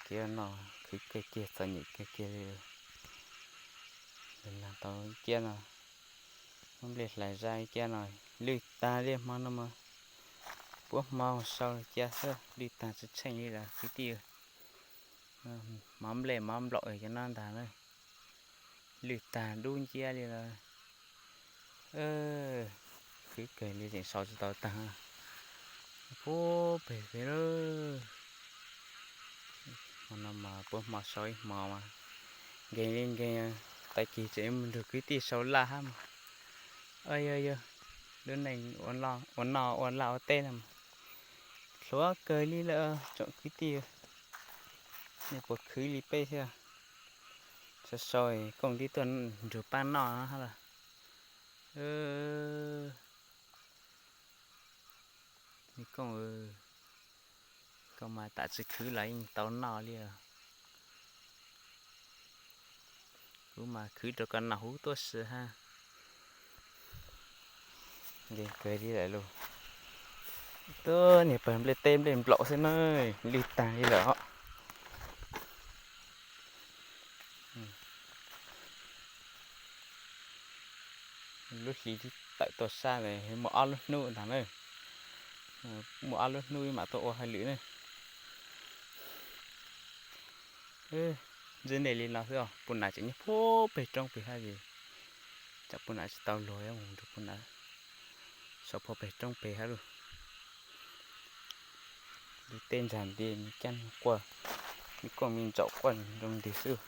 kev no khwv kawg kiag, txom nyem kawg kiag li. Nag tau ib ciab no, muab nplej hlais zaj ib ciab no, lwj tag li hmo no mas puab hmo sau cia xwb, lwj tag tsis tsheej li lawm kwv tij. Mov nplej mov nplaum cov no ntag na, lwj tag dub nciab li lawm. Khwv kawg li tseem sau tsis tau tag. Puag pem pem lawm. Hmo no mas puab hmo sau ib hmo mas nkees li nkees, tag kis tseem mus nrug kwv tij sau laj hab mas. Yog yog, lub neej ua noj ua laj ua teb no mas hluav kawg li lawm tsoom kwv tij. Nej puas khwv li peb thiab? Sau sau kooj tib tuaj nrug pab noj no hab lawm. Me kooj, koj mas tam tsis khwv los yeej tau noj li os. Kuv mas khwv rau koj noj huv tuab si hab. Nkees kawg li lawm lauj. Tuab niag pawg nplej teb nplej nplaum xwb na, lwj tag li lawm os. Lub hli tawm tuaj sab ntawd muaj ob lub hnub ntag na. Muaj ob lub hnub mam tuaj ua hauj lwm na. Ntsib nej li no xwb os, puj nam tseem nyob puag pem roob pem hab es tsam puj nam tsis tau luag mus nrug puj nam saum puag pem roob pem hab lauj. Li tej ntsag nti me caab quaj, me kooj me ntsaum quaj nroo ntws xwb.